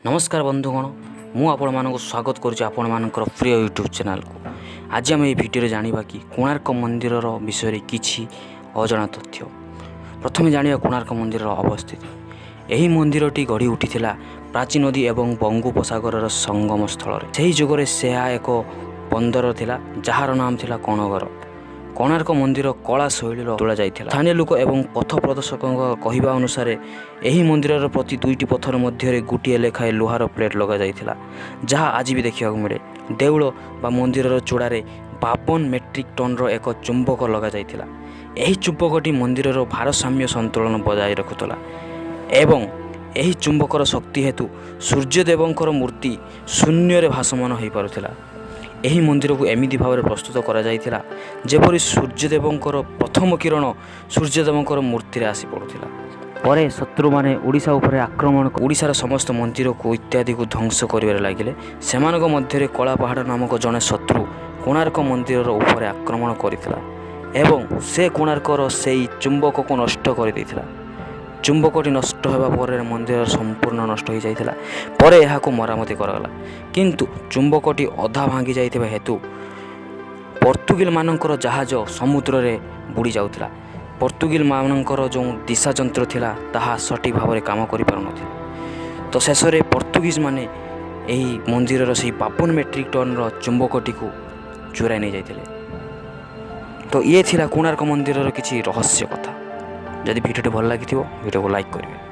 ନମସ୍କାର ବନ୍ଧୁଗଣ, ମୁଁ ଆପଣମାନଙ୍କୁ ସ୍ୱାଗତ କରୁଛି ଆପଣମାନଙ୍କର ପ୍ରିୟ ୟୁଟ୍ୟୁବ୍ ଚ୍ୟାନେଲକୁ। ଆଜି ଆମେ ଏହି ଭିଡ଼ିଓରେ ଜାଣିବା କି କୋଣାର୍କ ମନ୍ଦିରର ବିଷୟରେ କିଛି ଅଜଣା ତଥ୍ୟ। ପ୍ରଥମେ ଜାଣିବା କୋଣାର୍କ ମନ୍ଦିରର ଅବସ୍ଥିତି। ଏହି ମନ୍ଦିରଟି ଗଢ଼ି ଉଠିଥିଲା ପ୍ରାଚୀ ନଦୀ ଏବଂ ବଙ୍ଗୋପସାଗରର ସଙ୍ଗମ ସ୍ଥଳରେ। ସେହି ଯୁଗରେ ଏହା ଏକ ବନ୍ଦର ଥିଲା, ଯାହାର ନାମ ଥିଲା କୋଣଗର। କୋଣାର୍କ ମନ୍ଦିର କଳା ଶୈଳୀର ତୋଳା ଯାଇଥିଲା। ସ୍ଥାନୀୟ ଲୋକ ଏବଂ ପଥ ପ୍ରଦର୍ଶକଙ୍କ କହିବା ଅନୁସାରେ, ଏହି ମନ୍ଦିରର ପ୍ରତି ଦୁଇଟି ପଥର ମଧ୍ୟରେ ଗୋଟିଏ ଲେଖାଏଁ ଲୁହାର ପ୍ଲେଟ୍ ଲଗାଯାଇଥିଲା, ଯାହା ଆଜି ବି ଦେଖିବାକୁ ମିଳେ। ଦେଉଳ ବା ମନ୍ଦିରର ଚୂଡ଼ାରେ 52 ମେଟ୍ରିକ୍ ଟନ୍ର ଏକ ଚୁମ୍ବକ ଲଗାଯାଇଥିଲା। ଏହି ଚୁମ୍ବକଟି ମନ୍ଦିରର ଭାରସାମ୍ୟ ସନ୍ତୁଳନ ବଜାୟ ରଖୁଥିଲା ଏବଂ ଏହି ଚୁମ୍ବକର ଶକ୍ତି ହେତୁ ସୂର୍ଯ୍ୟଦେବଙ୍କର ମୂର୍ତ୍ତି ଶୂନ୍ୟରେ ଭାସମାନ ହୋଇପାରୁଥିଲା। ଏହି ମନ୍ଦିରକୁ ଏମିତି ଭାବରେ ପ୍ରସ୍ତୁତ କରାଯାଇଥିଲା, ଯେପରି ସୂର୍ଯ୍ୟଦେବଙ୍କର ପ୍ରଥମ କିରଣ ସୂର୍ଯ୍ୟଦେବଙ୍କର ମୂର୍ତ୍ତିରେ ଆସି ପଡ଼ୁଥିଲା। ପରେ ଶତ୍ରୁମାନେ ଓଡ଼ିଶା ଉପରେ ଆକ୍ରମଣ, ଓଡ଼ିଶାର ସମସ୍ତ ମନ୍ଦିରକୁ ଇତ୍ୟାଦିକୁ ଧ୍ୱଂସ କରିବାରେ ଲାଗିଲେ। ସେମାନଙ୍କ ମଧ୍ୟରେ କଳାପାହାଡ଼ ନାମକ ଜଣେ ଶତ୍ରୁ କୋଣାର୍କ ମନ୍ଦିରର ଉପରେ ଆକ୍ରମଣ କରିଥିଲା ଏବଂ ସେ କୋଣାର୍କର ସେଇ ଚୁମ୍ବକକୁ ନଷ୍ଟ କରିଦେଇଥିଲା। ଚୁମ୍ବକଟି ନଷ୍ଟ ହେବା ପରେ ମନ୍ଦିର ସମ୍ପୂର୍ଣ୍ଣ ନଷ୍ଟ ହୋଇଯାଇଥିଲା। ପରେ ଏହାକୁ ମରାମତି କରାଗଲା, କିନ୍ତୁ ଚୁମ୍ବକଟି ଅଧା ଭାଙ୍ଗି ଯାଇଥିବା ହେତୁ ପର୍ତ୍ତୁଗୀଲମାନଙ୍କର ଜାହାଜ ସମୁଦ୍ରରେ ବୁଡ଼ି ଯାଉଥିଲା। ପର୍ତ୍ତୁଗୀଲମାନଙ୍କର ଯେଉଁ ଦିଶା ଯନ୍ତ୍ର ଥିଲା, ତାହା ସଠିକ୍ ଭାବରେ କାମ କରିପାରୁନଥିଲା। ତ ଶେଷରେ ପର୍ତ୍ତୁଗୀଜମାନେ ଏହି ମନ୍ଦିରର ସେହି 52 ମେଟ୍ରିକ୍ ଟନ୍ର ଚୁମ୍ବକଟିକୁ ଚୋରାଇ ନେଇଯାଇଥିଲେ। ତ ଇଏ ଥିଲା କୋଣାର୍କ ମନ୍ଦିରର କିଛି ରହସ୍ୟ କଥା। ଯଦି ଭିଡ଼ିଓଟି ଭଲ ଲାଗିଥିବ, ଭିଡ଼ିଓକୁ ଲାଇକ୍ କରିବେ।